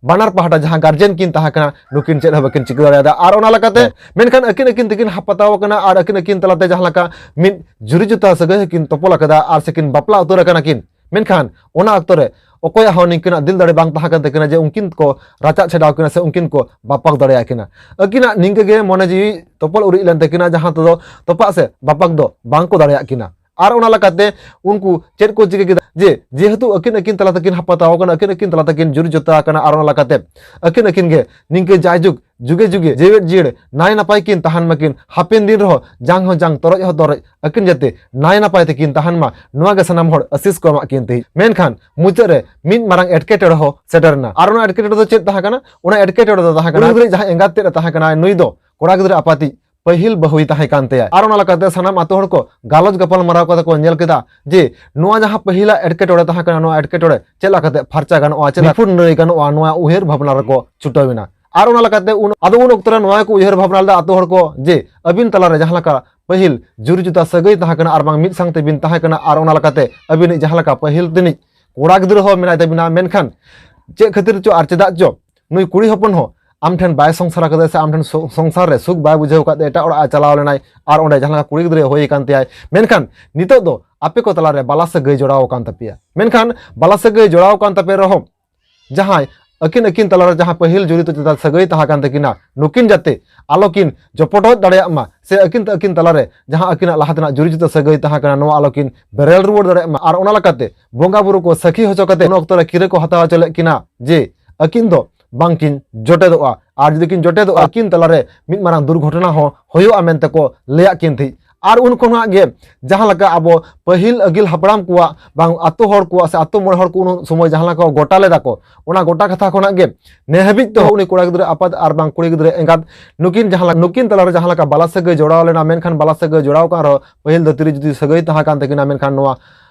ᱵᱟᱱᱟᱨ ᱯᱟᱦᱴᱟ ᱡᱟᱦᱟᱸ guardian ᱠᱤᱱ ᱛᱟᱦᱮᱸ ᱠᱟᱱᱟ, ᱱᱩᱠᱤᱱ ᱪᱮᱫ ᱦᱚᱸ ᱵᱟᱹᱠᱤᱱ ᱪᱤᱠᱟᱹ ᱫᱟᱲᱮᱭᱟᱫᱟ᱾ ᱟᱨ ᱚᱱᱟ ᱞᱮᱠᱟᱛᱮ ᱢᱮᱱᱠᱷᱟᱱ ᱟᱹᱠᱤᱱ ᱟᱹᱠᱤᱱ ᱛᱮᱠᱤᱱ ᱦᱟᱯᱟᱛᱟᱣ ᱟᱠᱟᱱᱟ ᱟᱨ ᱟᱹᱠᱤᱱ ᱟᱹᱠᱤᱱ ᱛᱟᱞᱟᱛᱮ ᱡᱟᱦᱟᱸ ᱞᱮᱠᱟ ᱢᱤᱫ ᱡᱩᱨᱤ ᱡᱚᱛᱟ ᱥᱟᱹᱜᱟᱹᱭ ᱦᱚᱸᱠᱤᱱ ᱛᱚᱯᱚᱞ ᱟᱠᱟᱫᱟ ᱟᱨ ᱥᱮᱠᱤᱱ ᱵᱟᱯᱞᱟ ᱩᱛᱟᱹᱨ ᱟᱠᱟᱱᱟ ᱠᱤᱱ᱾ ᱢᱮᱱᱠᱷᱟᱱ ᱚᱱᱟ ᱚᱠᱛᱚ ᱨᱮ ᱚᱠᱚᱭᱟᱜ ᱦᱚᱸ ᱱᱤᱝᱠᱟᱹᱱᱟᱜ ᱫᱤᱞ ᱫᱟᱲᱮ ᱵᱟᱝ ᱛᱟᱦᱮᱸ ᱠᱟᱱ ᱛᱟᱹᱠᱤᱱᱟ ᱡᱮ ᱩᱱᱠᱤᱱ ᱠᱚ ᱨᱟᱪᱟᱜ ᱪᱷᱟᱰᱟᱣ ᱠᱤᱱᱟ ᱥᱮ ᱩᱱᱠᱤᱱ ᱠᱚ ᱵᱟᱯᱟᱠ ᱫᱟᱲᱮᱭᱟᱜ ᱠᱤᱱᱟ᱾ ᱟᱹᱠᱤᱱᱟᱜ ᱱᱤᱝᱠᱟᱹ ᱜᱮ ᱢᱚᱱᱮ ᱡᱤᱣᱤ ᱛᱚᱯᱚᱞ ᱩᱨᱤᱡ ᱞᱮᱱ ᱛᱟᱹᱠᱤᱱᱟ, ᱡᱟᱦᱟᱸ ᱛᱮᱫᱚ ᱛᱚᱯᱟᱜ ᱥᱮ ᱵᱟᱯᱟᱠ ᱫᱚ ᱵᱟᱝ ᱠᱚ ᱫᱟᱲᱮᱭᱟᱜ ᱠᱤᱱᱟ᱾ ᱟᱨ ᱚᱱᱟ ᱞᱮᱠᱟᱛᱮ ᱩᱱᱠᱩ ᱪᱮᱫ ᱠᱚ ᱪᱤᱠᱟᱹ ᱠᱮᱫᱟ ᱡᱮ ᱡᱮᱦᱮᱛᱩ ᱟᱹᱠᱤᱱ ᱟᱹᱠᱤᱱ ᱛᱟᱞᱟ ᱛᱮᱠᱤᱱ ᱦᱟᱯᱟᱛᱟᱣ ᱟᱠᱟᱱᱟ, ᱟᱹᱠᱤᱱ ᱟᱹᱠᱤᱱ ᱛᱟᱞᱟ ᱛᱮᱠᱤᱱ ᱡᱩᱨᱤ ᱡᱚᱛᱟ ᱟᱠᱟᱱᱟ, ᱟᱨ ᱚᱱᱟ ᱞᱮᱠᱟᱛᱮ ᱟᱹᱠᱤᱱ ᱟᱹᱠᱤᱱ ᱜᱮ ᱱᱤᱝᱠᱟᱹ ᱡᱟᱭᱡᱩᱜᱽ ᱡᱩᱜᱮ ᱡᱩᱜᱮ ᱡᱮᱣᱮᱫ ᱡᱤᱭᱟᱹᱲ ᱱᱟᱭ ᱱᱟᱯᱟᱭ ᱠᱤᱱ ᱛᱟᱦᱮᱱ ᱢᱟᱠᱤᱱ, ᱦᱟᱯᱮᱱ ᱫᱤᱱ ᱨᱮᱦᱚᱸ ᱡᱟᱝ ᱦᱚᱸ ᱡᱟᱝ, ᱛᱚᱨᱚᱡ ᱦᱚᱸ ᱛᱚᱨᱚᱡ, ᱟᱹᱠᱤᱱ ᱡᱟᱛᱮ ᱱᱟᱭ ᱱᱟᱯᱟᱭ ᱛᱮᱠᱤᱱ ᱛᱟᱦᱮᱱ ᱢᱟ, ᱱᱚᱣᱟ ᱜᱮ ᱥᱟᱱᱟᱢ ᱦᱚᱲ ᱟᱥᱤᱥ ᱠᱚ ᱮᱢᱟᱜ ᱠᱤᱱ ᱛᱟᱦᱮᱸᱫ᱾ ᱢᱮᱱᱠᱷᱟᱱ ᱢᱩᱪᱟᱹᱫ ᱨᱮ ᱢᱤᱫ ᱢᱟᱨᱟᱝ ᱮᱴᱠᱮᱴᱚᱬᱮ ᱦᱚᱸ ᱥᱮᱴᱮᱨ ᱮᱱᱟ᱾ ᱟᱨ ᱚᱱᱟ ᱮᱴᱠᱮᱴᱚᱬᱮ ᱫᱚ ᱪᱮᱫ ᱛᱟᱦᱮᱸ ᱠᱟᱱᱟ? ᱚᱱᱟ ᱮᱴᱠᱮᱴᱚᱬᱮ ᱫᱚ ᱛᱟᱦᱮᱸ ᱠᱟᱱᱟ ᱠᱩᱲᱤ ᱜᱤᱫᱽᱨᱟᱹ ᱡᱟᱦᱟᱸ ᱮᱸᱜᱟᱛ ᱛᱮᱫ ᱮ ᱛᱟᱦᱮᱸ ᱠᱟᱱᱟ, ᱱᱩᱭ ᱫᱚ ᱠᱚᱲᱟ ᱜᱤᱫᱽᱨᱟᱹ ᱟᱯᱟᱛᱤᱡ ᱯᱟᱹᱦᱤᱞ ᱵᱟᱹᱦᱩᱭ ᱛᱟᱦᱮᱸ ᱠᱟᱱ ᱛᱟᱭᱟ᱾ ᱟᱨ ᱚᱱᱟ ᱞᱮᱠᱟᱛᱮ ᱥᱟᱱᱟᱢ ᱟᱛᱳ ᱦᱚᱲ ᱠᱚ ᱜᱟᱞᱚᱪ ᱜᱟᱯᱟᱞ ᱢᱟᱨᱟᱣ ᱠᱟᱛᱮ ᱠᱚ ᱧᱮᱞ ᱠᱮᱫᱟ ᱡᱮ ᱱᱚᱣᱟ ᱡᱟᱦᱟᱸ ᱯᱟᱹᱦᱤᱞᱟᱜ ᱮᱴᱠᱮᱴᱚᱬᱮ ᱛᱟᱦᱮᱸ ᱠᱟᱱᱟ, ᱱᱚᱣᱟ ᱮᱴᱠᱮᱴᱚᱬᱮ ᱪᱮᱫ ᱞᱮᱠᱟᱛᱮ ᱯᱷᱟᱨᱪᱟ ᱜᱟᱱᱚᱜᱼᱟ, ᱪᱮᱫ ᱞᱮᱠᱟ ᱱᱤᱯᱷᱩᱴ ᱱᱤᱨᱟᱹᱭ ᱜᱟᱱᱚᱜᱼᱟ, ᱱᱚᱣᱟ ᱩᱭᱦᱟᱹᱨ ᱵᱷᱟᱵᱽᱱᱟ ᱨᱮᱠᱚ ᱪᱷᱩᱴᱟᱹᱣ ᱮᱱᱟ᱾ ᱟᱨ ᱚᱱᱟ ᱞᱮᱠᱟᱛᱮ ᱩᱱ, ᱟᱫᱚ ᱩᱱ ᱚᱠᱛᱚ ᱨᱮ ᱱᱚᱣᱟ ᱜᱮᱠᱚ ᱩᱭᱦᱟᱹᱨ ᱵᱷᱟᱵᱽᱱᱟ ᱞᱮᱫᱟ ᱟᱛᱳ ᱦᱚᱲ ᱠᱚ ᱡᱮ ᱟᱹᱵᱤᱱ ᱛᱟᱞᱟᱨᱮ ᱡᱟᱦᱟᱸ ᱞᱮᱠᱟ ᱯᱟᱹᱦᱤᱞ ᱡᱩᱨᱤ ᱡᱩᱛᱟ ᱥᱟᱹᱜᱟᱹᱭ ᱛᱟᱦᱮᱸ ᱠᱟᱱᱟ ᱟᱨ ᱵᱟᱝ ᱢᱤᱫ ᱥᱟᱶᱛᱮ ᱵᱤᱱ ᱛᱟᱦᱮᱸ ᱠᱟᱱᱟ, ᱟᱨ ᱚᱱᱟ ᱞᱮᱠᱟᱛᱮ ᱟᱹᱵᱤᱱᱤᱡ ᱡᱟᱦᱟᱸ ᱞᱮᱠᱟ ᱯᱟᱹᱦᱤᱞ ᱛᱮᱱᱤᱡ ᱠᱚᱲᱟ ᱜᱤᱫᱽᱨᱟᱹ ᱦᱚᱸ ᱢᱮᱱᱟᱭ ᱛᱟᱵᱤᱱᱟ, ᱢᱮᱱᱠᱷᱟᱱ ᱪᱮᱫ ᱠᱷᱟᱹᱛᱤᱨ ᱪᱚ ᱟᱨ ᱪᱮᱫᱟᱜ ᱪᱚ ᱱᱩᱭ ᱠᱩᱲᱤ ᱦᱚᱯᱚᱱ ᱦᱚᱸ ᱟᱢ ᱴᱷᱮᱱ ᱵᱟᱭ ᱥᱚᱝᱥᱟᱨ ᱟᱠᱟᱫᱟ ᱥᱮ ᱟᱢ ᱴᱷᱮᱱ ᱥᱚ-, ᱥᱚᱝᱥᱟᱨ ᱨᱮ ᱥᱩᱠ ᱵᱟᱭ ᱵᱩᱡᱷᱟᱹᱣ ᱟᱠᱟᱫ ᱛᱮ ᱮᱴᱟᱜ ᱚᱲᱟᱜ ᱮ ᱪᱟᱞᱟᱣ ᱞᱮᱱᱟᱭ ᱟᱨ ᱚᱸᱰᱮ ᱡᱟᱦᱟᱸ ᱞᱮᱠᱟ ᱠᱩᱲᱤ ᱜᱤᱫᱽᱨᱟᱹ ᱦᱩᱭ ᱟᱠᱟᱱ ᱛᱟᱭᱟᱭ᱾ ᱢᱮᱱᱠᱷᱟᱱ ᱱᱤᱛᱚᱜ ᱫᱚ ᱟᱯᱮ ᱠᱚ ᱛᱟᱞᱟᱨᱮ ᱵᱟᱞᱟ ᱥᱟᱹᱜᱟᱹᱭ ᱡᱚᱲᱟᱣ ᱟᱠᱟᱱ ᱛᱟᱯᱮᱭᱟ᱾ ᱢᱮᱱᱠᱷᱟᱱ ᱵᱟᱞᱟ ᱥᱟᱹᱜᱟᱹᱭ ᱡᱚᱲᱟᱣ ᱟᱠᱟᱱ ᱛᱟᱯᱮ ᱨᱮᱦᱚᱸ ᱡᱟᱦᱟᱸᱭ ᱟᱹᱠᱤᱱ ᱟᱹᱠᱤᱱ ᱛᱟᱞᱟᱨᱮ ᱡᱟᱦᱟᱸ ᱯᱟᱹᱦᱤᱞ ᱡᱩᱨᱤ ᱛᱚ ᱪᱮᱛᱟᱱ ᱥᱟᱹᱜᱟᱹᱭ ᱛᱟᱦᱮᱸ ᱠᱟᱱ ᱛᱟᱹᱠᱤᱱᱟ, ᱱᱩᱠᱤᱱ ᱡᱟᱛᱮ ᱟᱞᱚᱠᱤᱱ ᱡᱚᱯᱚᱴᱚᱡ ᱫᱟᱲᱮᱭᱟᱜ ᱢᱟ, ᱥᱮ ᱟᱹᱠᱤᱱ ᱟᱹᱠᱤᱱ ᱛᱟᱞᱟᱨᱮ ᱡᱟᱦᱟᱸ ᱟᱹᱠᱤᱱᱟᱜ ᱞᱟᱦᱟ ᱛᱮᱱᱟᱜ ᱡᱩᱨᱤ ᱡᱩᱛᱟᱹ ᱥᱟᱹᱜᱟᱹᱭ ᱛᱟᱦᱮᱸ ᱠᱟᱱᱟ, ᱱᱚᱣᱟ ᱟᱞᱚᱠᱤᱱ ᱵᱮᱨᱮᱞ ᱨᱩᱣᱟᱹᱲ ᱫᱟᱲᱮᱭᱟᱜ ᱢᱟ᱾ ᱟᱨ ᱚᱱᱟ ᱞᱮᱠᱟᱛᱮ ᱵᱚᱸᱜᱟ ᱵᱩᱨᱩ ᱠᱚ ᱥᱟᱹᱠᱷᱤ ᱦᱚᱪᱚ ᱠᱟᱛᱮ ᱩᱱ ᱚᱠᱛᱚ ᱨᱮ ᱠᱤᱨᱟᱹ ᱠᱚ ᱦᱟᱛᱟᱣ ᱦᱚᱪᱚ ᱞᱮᱫ ᱠᱤᱱᱟ ᱡᱮ ᱟᱹᱠᱤᱱ ᱫᱚ ᱵᱟᱝᱠᱤᱱ ᱡᱚᱴᱮᱫᱚᱜᱼᱟ, ᱟᱨ ᱡᱩᱫᱤ ᱠᱤᱱ ᱡᱚᱴᱮᱫᱚᱜᱼᱟ, ᱟᱹᱠᱤᱱ ᱛᱟᱞᱟᱨᱮ ᱢᱤᱫ ᱢᱟᱨᱟᱝ ᱫᱩᱨᱜᱷᱚᱴᱚᱱᱟ ᱦᱚᱸ ᱦᱩᱭᱩᱜᱼᱟ ᱢᱮᱱᱛᱮ ᱠᱚ ᱞᱟᱹᱭᱟᱫ ᱠᱤᱱ ᱛᱟᱦᱮᱸᱫ᱾ ᱟᱨ ᱩᱱ ᱠᱷᱚᱱᱟᱜ ᱜᱮ ᱡᱟᱦᱟᱸ ᱞᱮᱠᱟ ᱟᱵᱚ ᱯᱟᱹᱦᱤᱞ ᱟᱹᱜᱤᱞ ᱦᱟᱯᱲᱟᱢ ᱠᱚᱣᱟᱜ ᱵᱟᱝ ᱟᱛᱳ ᱦᱚᱲ ᱠᱚᱣᱟᱜ ᱥᱮ ᱟᱛᱳ ᱢᱚᱬᱮ ᱦᱚᱲ ᱠᱚ ᱩᱱ ᱥᱚᱢᱚᱭ ᱡᱟᱦᱟᱸ ᱞᱮᱠᱟ ᱠᱚ ᱜᱚᱴᱟ ᱞᱮᱫᱟ ᱠᱚ, ᱚᱱᱟ ᱜᱚᱴᱟ ᱠᱟᱛᱷᱟ ᱠᱷᱚᱱᱟᱜ ᱜᱮ ᱱᱮ ᱦᱟᱹᱵᱤᱡ ᱛᱮᱦᱚᱸ ᱩᱱᱤ ᱠᱚᱲᱟ ᱜᱤᱫᱽᱨᱟᱹ ᱟᱯᱟᱛ ᱟᱨ ᱵᱟᱝ ᱠᱩᱲᱤ ᱜᱤᱫᱽᱨᱟᱹ ᱮᱸᱜᱟᱛ ᱱᱩᱠᱤᱱ ᱡᱟᱦᱟᱸ ᱞᱮᱠᱟ, ᱱᱩᱠᱤᱱ ᱛᱟᱞᱟᱨᱮ ᱡᱟᱦᱟᱸ ᱞᱮᱠᱟ ᱵᱟᱞᱟ ᱥᱟᱹᱜᱟᱹᱭ ᱡᱚᱲᱟᱣ ᱞᱮᱱᱟ, ᱢᱮᱱᱠᱷᱟᱱ ᱵᱟᱞᱟ ᱥᱟᱹᱜᱟᱹᱭ ᱡᱚᱲᱟᱣ ᱠᱟᱱ ᱨᱮᱦᱚᱸ ᱯᱟᱹᱦᱤᱞ ᱫᱚ ᱛᱤᱨᱤ ᱡᱩᱫᱤ ᱥᱟᱹᱜᱟᱹᱭ ᱛᱟᱦᱮᱸ ᱠᱟᱱ ᱛᱟᱹᱠᱤᱱᱟ, ᱢᱮᱱᱠᱷᱟᱱ ᱱᱚᱣᱟ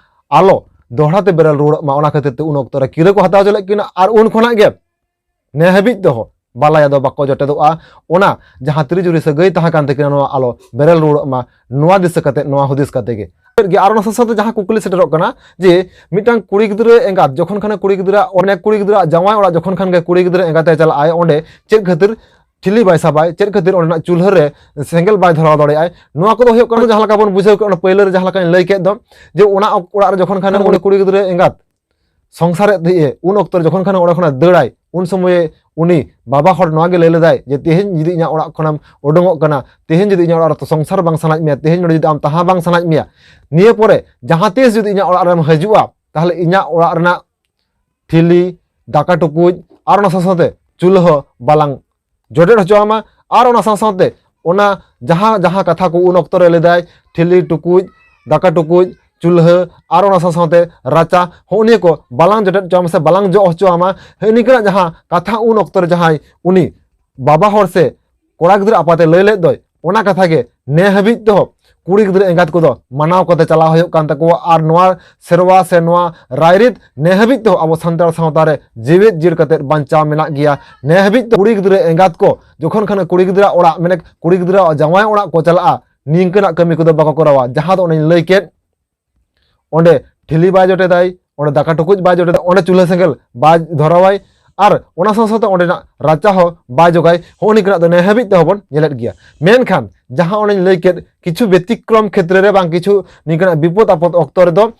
ᱟᱞᱚ ᱫᱚᱦᱲᱟ ᱛᱮ ᱵᱮᱨᱮᱞ ᱨᱩᱣᱟᱹᱲᱚᱜ ᱢᱟ, ᱚᱱᱟ ᱠᱷᱟᱹᱛᱤᱨ ᱛᱮ ᱩᱱ ᱚᱠᱛᱚ ᱨᱮ ᱠᱤᱨᱟᱹ ᱠᱚ ᱦᱟᱛᱟᱣ ᱦᱚᱪᱚ ᱞᱮᱫ ᱠᱤᱱᱟ᱾ ᱟᱨ ᱩᱱ ᱠᱷᱚᱱᱟᱜ ᱜᱮ ᱱᱮ ᱦᱟᱹᱵᱤᱡ ᱛᱮᱦᱚᱸ ᱵᱟᱞᱟᱭᱟ ᱫᱚ ᱵᱟᱠᱚ ᱡᱚᱴᱮᱫᱚᱜᱼᱟ᱾ ᱚᱱᱟ ᱡᱟᱦᱟᱸ ᱛᱤᱨᱤ ᱡᱩᱨᱤ ᱥᱟᱹᱜᱟᱹᱭ ᱛᱟᱦᱮᱸ ᱠᱟᱱ ᱛᱟᱹᱠᱤᱱᱟ, ᱱᱚᱣᱟ ᱟᱞᱚ ᱵᱮᱨᱮᱞ ᱨᱩᱣᱟᱹᱲᱚᱜ ᱢᱟ, ᱱᱚᱣᱟ ᱫᱤᱥᱟᱹ ᱠᱟᱛᱮ, ᱱᱚᱣᱟ ᱦᱩᱫᱤᱥ ᱠᱟᱛᱮ ᱜᱮ᱾ ᱟᱨ ᱚᱱᱟ ᱥᱟᱶ ᱥᱟᱶᱛᱮ ᱡᱟᱦᱟᱸ ᱠᱩᱠᱞᱤ ᱥᱮᱴᱮᱨᱚᱜ ᱠᱟᱱᱟ ᱡᱮ ᱢᱤᱫᱴᱟᱝ ᱠᱩᱲᱤ ᱜᱤᱫᱽᱨᱟᱹ ᱮᱸᱜᱟᱛ ᱡᱚᱠᱷᱚᱱ ᱠᱷᱟᱱᱮ ᱠᱩᱲᱤ ᱜᱤᱫᱽᱨᱟᱹ, ᱚᱱᱮ ᱠᱩᱲᱤ ᱜᱤᱫᱽᱨᱟᱹ ᱡᱟᱶᱟᱭ ᱚᱲᱟᱜ ᱡᱚᱠᱷᱚᱱ ᱠᱷᱟᱱ ᱜᱮ ᱠᱩᱲᱤ ᱜᱤᱫᱽᱨᱟᱹ ᱮᱸᱜᱟᱛᱮ ᱪᱟᱞᱟᱜᱼᱟᱭ, ᱚᱸᱰᱮ ᱪᱮᱫ ᱠᱷᱟᱹᱛᱤᱨ ᱴᱷᱤᱞᱤ ᱵᱟᱭ ᱥᱟᱵᱟᱭ, ᱪᱮᱫ ᱠᱷᱟᱹᱛᱤᱨ ᱚᱸᱰᱮᱱᱟᱜ ᱪᱩᱞᱦᱟᱹ ᱨᱮ ᱥᱮᱸᱜᱮᱞ ᱵᱟᱭ ᱫᱷᱚᱨᱟᱣ ᱫᱟᱲᱮᱭᱟᱜᱼᱟᱭ? ᱱᱚᱣᱟ ᱠᱚᱫᱚ ᱦᱩᱭᱩᱜ ᱠᱟᱱᱟ ᱡᱟᱦᱟᱸ ᱞᱮᱠᱟ ᱵᱚᱱ ᱵᱩᱡᱷᱟᱹᱣ ᱠᱮᱫ, ᱚᱱᱟ ᱯᱟᱹᱭᱞᱟᱹ ᱨᱮ ᱡᱟᱦᱟᱸ ᱞᱮᱠᱟᱧ ᱞᱟᱹᱭ ᱠᱮᱫ ᱫᱚ, ᱡᱮ ᱚᱱᱟ ᱚᱠ-, ᱚᱲᱟᱜ ᱨᱮ ᱡᱚᱠᱷᱚᱱ ᱠᱷᱟᱱ ᱩᱱᱤ ᱠᱩᱲᱤ ᱜᱤᱫᱽᱨᱟᱹ ᱮᱸᱜᱟᱛ ᱥᱚᱝᱥᱟᱨᱮᱫ ᱛᱟᱦᱮᱸᱜᱼᱮ, ᱩᱱ ᱚᱠᱛᱚ ᱨᱮ ᱡᱚᱠᱷᱚᱱ ᱠᱷᱟᱱ ᱚᱲᱟᱜ ᱠᱷᱚᱱᱟᱜ ᱫᱟᱹᱲᱟᱭ, ᱩᱱ ᱥᱚᱢᱚᱭᱮ ᱩᱱᱤ ᱵᱟᱵᱟ ᱦᱚᱲ ᱱᱚᱣᱟ ᱜᱮ ᱞᱟᱹᱭ ᱞᱮᱫᱟᱭ ᱡᱮ, "ᱛᱮᱦᱮᱧ ᱡᱩᱫᱤ ᱤᱧᱟᱹᱜ ᱚᱲᱟᱜ ᱠᱷᱚᱱᱮᱢ ᱩᱰᱩᱝᱚᱜ ᱠᱟᱱᱟ, ᱛᱮᱦᱮᱧ ᱡᱩᱫᱤ ᱤᱧᱟᱹᱜ ᱚᱲᱟᱜ ᱨᱮ ᱥᱚᱝᱥᱟᱨ ᱵᱟᱝ ᱥᱟᱱᱟᱭᱮᱫ ᱢᱮᱭᱟ, ᱛᱮᱦᱮᱧ ᱱᱚᱰᱮ ᱡᱩᱫᱤ ᱟᱢ ᱛᱟᱦᱮᱸ ᱵᱟᱝ ᱥᱟᱱᱟᱭᱮᱫ ᱢᱮᱭᱟ, ᱱᱤᱭᱟᱹ ᱯᱚᱨᱮ ᱡᱟᱦᱟᱸ ᱛᱤᱥ ᱡᱩᱫᱤ ᱤᱧᱟᱹᱜ ᱚᱲᱟᱜ ᱨᱮᱢ ᱦᱤᱡᱩᱜᱼᱟ, ᱛᱟᱦᱚᱞᱮ ᱤᱧᱟᱹᱜ ᱚᱲᱟᱜ ᱨᱮᱱᱟᱜ ᱴᱷᱤᱞᱤ, ᱫᱟᱠᱟ ᱴᱩᱠᱩᱡ ᱟᱨ ᱚᱱᱟ ᱥᱟᱶ ᱥᱟᱶᱛᱮ ᱪᱩᱞᱦᱟᱹ ᱵᱟᱞᱟᱝ ᱡᱚᱴᱮᱫ ᱦᱚᱪᱚ ᱟᱢᱟ᱾ ᱟᱨ ᱚᱱᱟ ᱥᱟᱶ ᱥᱟᱶᱛᱮ ᱚᱱᱟ ᱡᱟᱦᱟᱸ ᱡᱟᱦᱟᱸ ᱠᱟᱛᱷᱟ ᱠᱚ ᱩᱱ ᱚᱠᱛᱚ ᱨᱮ ᱞᱟᱹᱭᱫᱟᱭ, ᱴᱷᱤᱞᱤ, ᱴᱩᱠᱩᱡ, ᱫᱟᱠᱟ ᱴᱩᱠᱩᱡ, ᱪᱩᱞᱦᱟᱹ ᱟᱨ ᱚᱱᱟ ᱥᱟᱶ ᱥᱟᱶᱛᱮ ᱨᱟᱪᱟ, ᱦᱚᱸᱜᱼᱚ ᱱᱤᱭᱟᱹ ᱠᱚ ᱵᱟᱞᱟᱝ ᱡᱚᱴᱮᱫ ᱦᱚᱪᱚ ᱟᱢᱟ ᱥᱮ ᱵᱟᱞᱟᱝ ᱡᱚᱜ ᱦᱚᱪᱚ ᱟᱢᱟ, ᱦᱮᱸ, ᱱᱤᱝᱠᱟᱹᱱᱟᱜ ᱡᱟᱦᱟᱸ ᱠᱟᱛᱷᱟ ᱩᱱ ᱚᱠᱛᱚ ᱨᱮ ᱡᱟᱦᱟᱸᱭ ᱩᱱᱤ ᱵᱟᱵᱟ ᱦᱚᱲ ᱥᱮ ᱠᱚᱲᱟ ᱜᱤᱫᱽᱨᱟᱹ ᱟᱯᱟᱛᱮ ᱞᱟᱹᱭ ᱞᱮᱫ ᱫᱚᱭ, ᱚᱱᱟ ᱠᱟᱛᱷᱟ ᱜᱮ ᱱᱮ ᱦᱟᱹᱵᱤᱡ ᱛᱮᱦᱚᱸ ᱠᱩᱲᱤ ᱜᱤᱫᱽᱨᱟᱹ ᱮᱸᱜᱟᱛ ᱠᱚᱫᱚ ᱢᱟᱱᱟᱣ ᱠᱟᱛᱮ ᱪᱟᱞᱟᱣ ᱦᱩᱭᱩᱜ ᱠᱟᱱ ᱛᱟᱠᱚᱣᱟ᱾ ᱟᱨ ᱱᱚᱣᱟ ᱥᱮᱨᱣᱟ ᱥᱮ ᱱᱚᱣᱟ ᱨᱟᱭᱨᱤᱛ ᱱᱮ ᱦᱟᱹᱵᱤᱡ ᱛᱮᱦᱚᱸ ᱟᱵᱚ ᱥᱟᱱᱛᱟᱲ ᱥᱟᱶᱛᱟ ᱨᱮ ᱡᱤᱣᱮᱫ ᱡᱤᱭᱟᱹᱲ ᱠᱟᱛᱮ ᱵᱟᱧᱪᱟᱣ ᱢᱮᱱᱟᱜ ᱜᱮᱭᱟ᱾ ᱱᱮ ᱦᱟᱹᱵᱤᱡ ᱛᱮ ᱠᱩᱲᱤ ᱜᱤᱫᱽᱨᱟᱹ ᱮᱸᱜᱟᱛ ᱠᱚ ᱡᱚᱠᱷᱚᱱ ᱠᱷᱟᱱ ᱠᱩᱲᱤ ᱜᱤᱫᱽᱨᱟᱹ ᱚᱲᱟᱜ, ᱢᱟᱱᱮ ᱠᱩᱲᱤ ᱜᱤᱫᱽᱨᱟᱹ ᱡᱟᱶᱟᱭ ᱚᱲᱟᱜ ᱠᱚ ᱪᱟᱞᱟᱜᱼᱟ, ᱱᱤᱝᱠᱟᱹᱱᱟᱜ ᱠᱟᱹᱢᱤ ᱠᱚᱫᱚ ᱵᱟᱠᱚ ᱠᱚᱨᱟᱣᱟ᱾ ᱡᱟᱦᱟᱸ ᱫᱚ ᱚᱱᱮᱧ ᱞᱟᱹᱭ ᱠᱮᱫ, ᱚᱸᱰᱮ ᱴᱷᱤᱞᱤ ᱵᱟᱭ ᱡᱚᱴᱮᱫᱟᱭ, ᱚᱸᱰᱮ ᱫᱟᱠᱟ ᱴᱩᱠᱩᱡ ᱵᱟᱭ ᱡᱚᱴᱮᱫᱟᱭ, ᱚᱸᱰᱮ ᱪᱩᱞᱦᱟᱹ ᱥᱮᱸᱜᱮᱞ ᱵᱟᱭ ᱫᱷᱚᱨᱟᱣᱟᱭ, ᱟᱨ ᱚᱱᱟ ᱥᱟᱶ ᱥᱟᱶᱛᱮ ᱚᱸᱰᱮᱱᱟᱜ ᱨᱟᱪᱟ ᱦᱚᱸ ᱵᱟᱭ ᱡᱚᱜᱟᱭ᱾ ᱦᱚᱸᱜᱼᱚ ᱱᱤᱝᱠᱟᱹᱱᱟᱜ ᱫᱚ ᱱᱮ ᱦᱟᱹᱵᱤᱡ ᱛᱮᱦᱚᱸ ᱵᱚᱱ ᱧᱮᱞᱮᱫ ᱜᱮᱭᱟ᱾ ᱢᱮᱱᱠᱷᱟᱱ ᱡᱟᱦᱟᱸ ᱚᱸᱰᱮᱧ ᱞᱟᱹᱭ ᱠᱮᱫ, ᱠᱤᱪᱷᱩ ᱵᱮᱛᱤᱠᱨᱚᱢ ᱠᱷᱮᱛᱨᱮ ᱨᱮ ᱵᱟᱝ ᱠᱤᱪᱷᱩ ᱱᱤᱝᱠᱟᱹᱱᱟᱜ ᱵᱤᱯᱚᱫ ᱟᱯᱚᱫ ᱚᱠᱛᱚ ᱨᱮᱫᱚ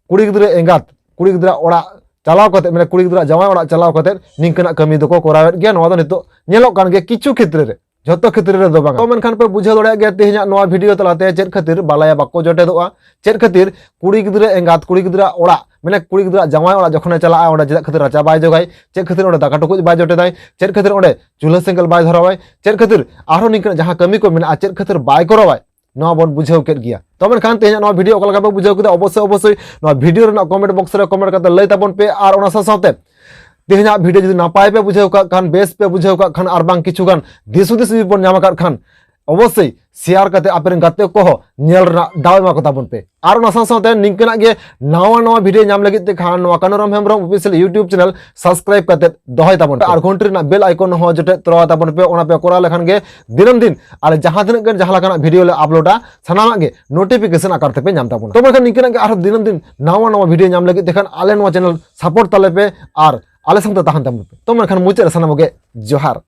ᱠᱩᱲᱤ ᱜᱤᱫᱽᱨᱟᱹ ᱮᱸᱜᱟᱛ ᱠᱩᱲᱤ ᱜᱤᱫᱽᱨᱟᱹ ᱚᱲᱟᱜ ᱪᱟᱞᱟᱣ ᱠᱟᱛᱮ, ᱢᱟᱱᱮ ᱠᱩᱲᱤ ᱜᱤᱫᱽᱨᱟᱹ ᱡᱟᱶᱟᱭ ᱚᱲᱟᱜ ᱪᱟᱞᱟᱣ ᱠᱟᱛᱮ ᱱᱤᱝᱠᱟᱹᱱᱟᱜ ᱠᱟᱹᱢᱤ ᱫᱚᱠᱚ ᱠᱚᱨᱟᱣᱮᱫ ᱜᱮᱭᱟ᱾ ᱱᱚᱣᱟ ᱫᱚ ᱱᱤᱛᱚᱜ ᱧᱮᱞᱚᱜ ᱠᱟᱱ ᱜᱮᱭᱟ ᱠᱤᱪᱷᱩ ᱠᱷᱮᱛᱨᱮ ᱨᱮ, ᱡᱷᱚᱛᱚ ᱠᱷᱮᱛᱨᱮ ᱨᱮᱫᱚ ᱵᱟᱝ᱾ ᱛᱚ ᱢᱮᱱᱠᱷᱟᱱ ᱯᱮ ᱵᱩᱡᱷᱟᱹᱣ ᱫᱟᱲᱮᱭᱟᱜ ᱜᱮᱭᱟ ᱛᱮᱦᱮᱧᱟᱜ ᱱᱚᱣᱟ ᱵᱷᱤᱰᱤᱭᱳ ᱛᱟᱞᱟᱛᱮ ᱪᱮᱫ ᱠᱷᱟᱹᱛᱤᱨ ᱵᱟᱞᱟᱭᱟ ᱵᱟᱠᱚ ᱡᱚᱴᱮᱫᱚᱜᱼᱟ, ᱪᱮᱫ ᱠᱷᱟᱹᱛᱤᱨ ᱠᱩᱲᱤ ᱜᱤᱫᱽᱨᱟᱹ ᱮᱸᱜᱟᱛ, ᱠᱩᱲᱤ ᱜᱤᱫᱽᱨᱟᱹ ᱚᱲᱟᱜ, ᱢᱟᱱᱮ ᱠᱩᱲᱤ ᱜᱤᱫᱽᱨᱟᱹ ᱡᱟᱶᱟᱭ ᱚᱲᱟᱜ ᱡᱚᱠᱷᱚᱱᱮ ᱪᱟᱞᱟᱜᱼᱟ, ᱚᱸᱰᱮ ᱪᱮᱫᱟᱜ ᱠᱷᱟᱹᱛᱤᱨ ᱨᱟᱪᱟ ᱵᱟᱭ ᱡᱚᱜᱟᱭ, ᱪᱮᱫ ᱠᱷᱟᱹᱛᱤᱨ ᱚᱸᱰᱮ ᱫᱟᱠᱟ ᱴᱩᱠᱩᱡ ᱵᱟᱭ ᱡᱚᱴᱮᱫᱟᱭ, ᱪᱮᱫ ᱠᱷᱟᱹᱛᱤᱨ ᱚᱸᱰᱮ ᱪᱩᱞᱦᱟᱹ ᱥᱮᱸᱜᱮᱞ ᱵᱟᱭ ᱫᱷᱚᱨᱟᱣᱟᱭ, ᱪᱮᱫ ᱠᱷᱟᱹᱛᱤᱨ ᱟᱨᱦᱚᱸ ᱱᱤᱝᱠᱟᱹᱱᱟᱜ ᱡᱟᱦᱟᱸ ᱠᱟᱹᱢᱤ ᱠᱚ ᱢᱮᱱᱟᱜᱼᱟ, ᱪᱮᱫ ᱠᱷᱟᱹᱛᱤᱨ ᱵᱟᱭ ᱠᱚᱨᱟᱣᱟᱭ, ᱱᱚᱣᱟ ᱵᱚᱱ ᱵᱩᱡᱷᱟᱹᱣ ᱠᱮᱫ ᱜᱮᱭᱟ᱾ ᱛᱚ ᱢᱮᱱᱠᱷᱟᱱ ᱛᱮᱦᱮᱧᱟᱜ ᱱᱚᱣᱟ ᱵᱷᱤᱰᱤᱭᱳ ᱚᱠᱟ ᱞᱮᱠᱟ ᱯᱮ ᱵᱩᱡᱷᱟᱹᱣ ᱠᱮᱫᱟ, ᱚᱵᱚᱥᱥᱳᱭ ᱚᱵᱚᱥᱥᱳᱭ ᱱᱚᱣᱟ ᱵᱷᱤᱰᱤᱭᱳ ᱨᱮᱱᱟᱜ ᱠᱚᱢᱮᱱᱴ ᱵᱚᱠᱥ ᱨᱮ ᱠᱚᱢᱮᱱᱴ ᱠᱟᱛᱮ ᱞᱟᱹᱭ ᱛᱟᱵᱚᱱ ᱯᱮ᱾ ᱟᱨ ᱚᱱᱟ ᱥᱟᱶ ᱥᱟᱶᱛᱮ ᱛᱮᱦᱮᱧᱟᱜ ᱵᱷᱤᱰᱤᱭᱳ ᱡᱩᱫᱤ ᱱᱟᱯᱟᱭ ᱯᱮ ᱵᱩᱡᱷᱟᱹᱣ ᱠᱟᱜ ᱠᱷᱟᱱ, ᱵᱮᱥ ᱯᱮ ᱵᱩᱡᱷᱟᱹᱣ ᱠᱟᱜ ᱠᱷᱟᱱ, ᱟᱨ ᱵᱟᱝ ᱠᱤᱪᱷᱩ ᱜᱟᱱ ᱫᱤᱥ ᱦᱩᱫᱤᱥ ᱡᱩᱫᱤ ᱵᱚᱱ ᱧᱟᱢ ᱟᱠᱟᱫ ᱠᱷᱟᱱ, ᱚᱵᱚᱥᱥᱳᱭ ᱥᱮᱭᱟᱨ ᱠᱟᱛᱮ ᱟᱯᱮ ᱨᱮᱱ ᱜᱟᱛᱮ ᱠᱚᱦᱚᱸ ᱧᱮᱞ ᱨᱮᱱᱟᱜ ᱫᱟᱣ ᱮᱢᱟ ᱠᱚ ᱛᱟᱵᱚᱱ ᱯᱮ᱾ ᱟᱨ ᱚᱱᱟ ᱥᱟᱶ ᱥᱟᱶᱛᱮ ᱱᱤᱝᱠᱟᱹᱱᱟᱜ ᱜᱮ ᱱᱟᱣᱟ ᱱᱟᱣᱟ ᱵᱷᱤᱰᱤᱭᱳ ᱧᱟᱢ ᱞᱟᱹᱜᱤᱫ ᱛᱮ ᱠᱷᱟᱱ ᱱᱚᱣᱟ Kanuram Hembrom official YouTube channel subscribe ᱠᱟᱛᱮ ᱫᱚᱦᱚᱭ ᱛᱟᱵᱚᱱ ᱯᱮ᱾ ᱟᱨ ᱜᱷᱚᱱᱴᱤ ᱨᱮᱱᱟᱜ ᱵᱮᱞ ᱟᱭᱠᱚᱱ ᱦᱚᱸ ᱡᱚᱴᱮᱫ ᱛᱚᱨᱟᱣ ᱛᱟᱵᱚᱱ ᱯᱮ᱾ ᱚᱱᱟ ᱯᱮ ᱠᱚᱨᱟᱣ ᱞᱮᱠᱷᱟᱱ ᱜᱮ ᱫᱤᱱᱟᱹᱢ ᱫᱤᱱ ᱟᱞᱮ ᱡᱟᱦᱟᱸ ᱛᱤᱱᱟᱹᱜ ᱜᱟᱱ ᱡᱟᱦᱟᱸ ᱞᱮᱠᱟᱱᱟᱜ ᱵᱷᱤᱰᱤᱭᱳ ᱞᱮ ᱟᱯᱞᱳᱰᱟ, ᱥᱟᱱᱟᱢᱟᱜ ᱜᱮ ᱱᱳᱴᱤᱯᱷᱤᱠᱮᱥᱚᱱ ᱟᱠᱟᱨ ᱛᱮᱯᱮ ᱧᱟᱢ ᱛᱟᱵᱚᱱᱟ᱾ ᱛᱚ ᱢᱮᱱᱠᱷᱟᱱ ᱱᱤᱝᱠᱟᱹᱱᱟᱜ ᱜᱮ ᱟᱨᱦᱚᱸ ᱫᱤᱱᱟᱹᱢ ᱫᱤᱱ ᱱᱟᱣᱟ ᱱᱟᱣᱟ ᱵᱷᱤᱰᱤᱭᱳ ᱧᱟᱢ ᱞᱟᱹᱜᱤᱫ ᱛᱮ ᱠᱷᱟᱱ ᱟᱞᱮ ᱱᱚᱣᱟ ᱪᱮᱱᱮᱞ ᱥᱟᱯᱳᱨᱴ ᱛᱟᱞᱮ ᱯᱮ ᱟᱨ ᱟᱞᱮ ᱥᱟᱶᱛᱮ ᱛᱟᱦᱮᱱ ᱛᱟᱵᱚᱱ ᱯᱮ᱾ ᱛᱚ ᱢᱮᱱᱠᱷᱟᱱ ᱢᱩᱪᱟᱹᱫ ᱨᱮ ᱥᱟᱱᱟᱢ ᱠᱚᱜᱮ ᱡᱚᱦᱟᱨ᱾